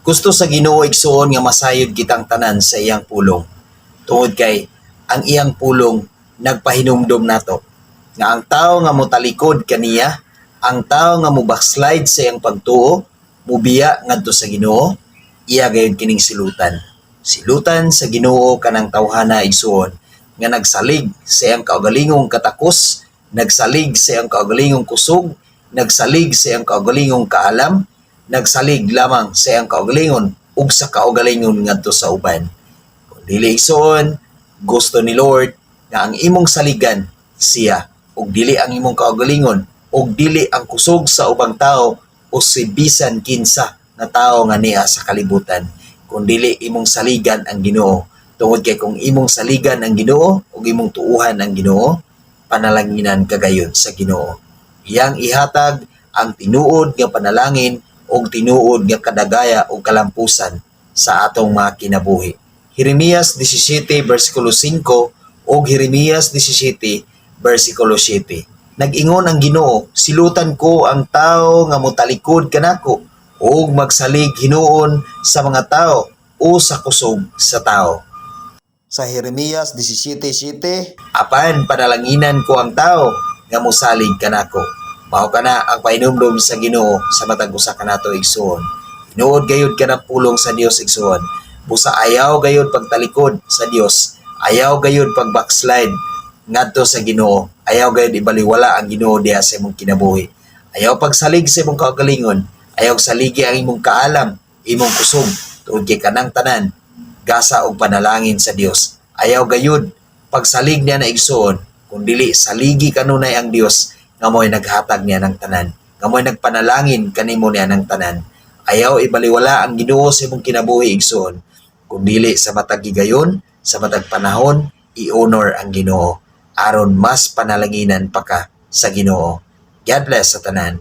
Gusto sa Ginoo, igsuon, nga masayod kitang tanan sa iyang pulong. Tungod kay ang iyang pulong nagpahinumdom nato nga ang tao nga motalikod kaniya, ang tao nga mo backslide sa iyang pagtuo, mubiya ngadto sa Ginoo, iya gayud kining silutan. Silutan sa Ginoo kanang tawhana, igsuon, nga nagsalig sa iyang kaugalingong katakos, nagsalig sa iyang kaugalingong kusog, nagsalig sa iyang kaugalingong kaalam, nagsalig lamang sa iyang kaugalingon ug sa kaugalingon ngadto sa uban. Kung dili, igsuon, gusto ni Lord nga ang imong saligan siya ug dili ang imong kaugalingon ug dili ang kusog sa ubang tao o si bisan kinsa nga tao nga niya sa kalibutan, kun dili imong saligan ang Ginoo, tungod kay kung imong saligan ang Ginoo ug imong tuuhan ang Ginoo, panalanginan ka gayud sa Ginoo. Iyang ihatag ang tinuod nga panalangin ug tinuod nga kadagaya ug kalampusan sa atong mga kinabuhi. Jeremias 17 versikulo 5 ug Jeremias 17 versikulo 7. Nag-ingon ang Ginoo, "Silutan ko ang tao nga motalikod kanako ug magsalig hinuon sa mga tao o sa kusog sa tao." Sa Jeremias 17:7, "Apan panalanginan ko ang tao nga mosalig kanako." Mao kana ang pahinumdom sa Ginoo sa matag usa kanato, igsuon. Tinuod gayud kanang pulong sa Dios, igsuon. Busa ayaw gayud pagtalikod sa Dios. Ayaw gayud pag backslide ngadto sa Ginoo. Ayaw gayud ibaliwala ang Ginoo diha sa imong kinabuhi. Ayaw pagsalig sa imong kaugalingon. Ayaw saligi ang imong kaalam, imong kusog, tungod kay kanang tanan gasa og panalangin sa Dios. Ayaw gayud pagsalig niya na, igsuon, kung dili saligi kanunay ang Dios nga mo'y naghatag niya ng tanan, nga mo'y nagpanalangin kanimo niya ng tanan. Ayaw ibaliwala ang Ginoo sa imong kinabuhi, igsuon. Kung dili sa matag higayon, sa matag panahon, i-honor ang Ginoo aron mas panalanginan pa ka sa Ginoo. God bless sa tanan.